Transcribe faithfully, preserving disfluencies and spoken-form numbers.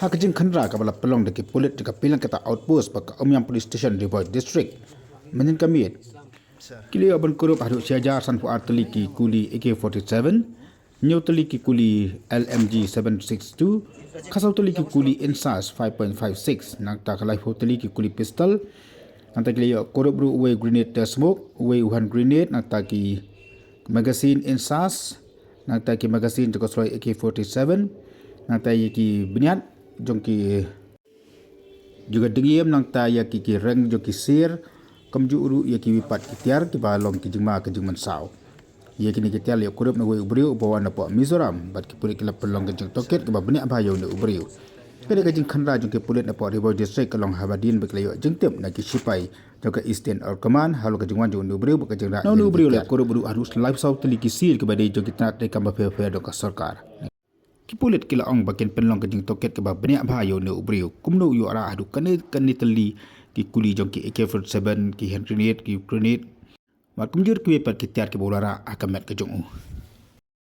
Ha ka jingkhynra kaba la pynlong da ki pulit jong ka Pylliang Kata Outpost bad ka Umiam Police Station, Ri Bhoi District, mynhynnin ka miet, ki la ïoh ban kurup haduh shi hajar sanphew ar tylli ki kuli A K forty-seven, hynñiew tylli ki kuli L M G seven six two, khatsaw tylli ki kuli INSAS five point five six, nangta ka laiphew tylli ki kuli pistol. Nangta ki la ïoh kurup ruh uwei u grenade test smoke, uwei u hand grenade, nangta ki magazine INSAS, nangta ki magazine jong ka sroi A K forty-seven, nangta ïa ki bniat jong ki, jong ka dyngiam, nangta ïa ki, ki reng jong ki sir, kumjuh ruh ïa kiwei pat ki tiar kiba long ki jingma ka jingmynsaw. Ïa kine ki tiar la ïoh kurup na uwei u briew uba wan napoh Mizoram, bad ki pulit ki la pynlong ka jingtohkit kaba bniah bha ïa une u briew. Ka dei ka jingkhynra jong ki pulit napoh Ri Bhoi District ka long haba dien ba ki la ïoh jingtip na ki shipai jong ka Eastern Command halor ka jingwan jong une u briew bad ka jingrah na une u briew. La ïoh kurup ruh haduh laiphew saw tylli ki sir kiba dei jong ki tnat treikam bapher bapher jong ka sorkar. Ki pulit ki la ong ba kin pynlong ka jingtohkit kaba bniah bha ïa une u briew, kumno u ïoh rah haduh kane kane tylli ki kuli jong ki A K forty-seven, ki hand grenade, ki grenade, bad kumjuh kiwei pat ki tiar kiba u la rah ha ka met ka jong u.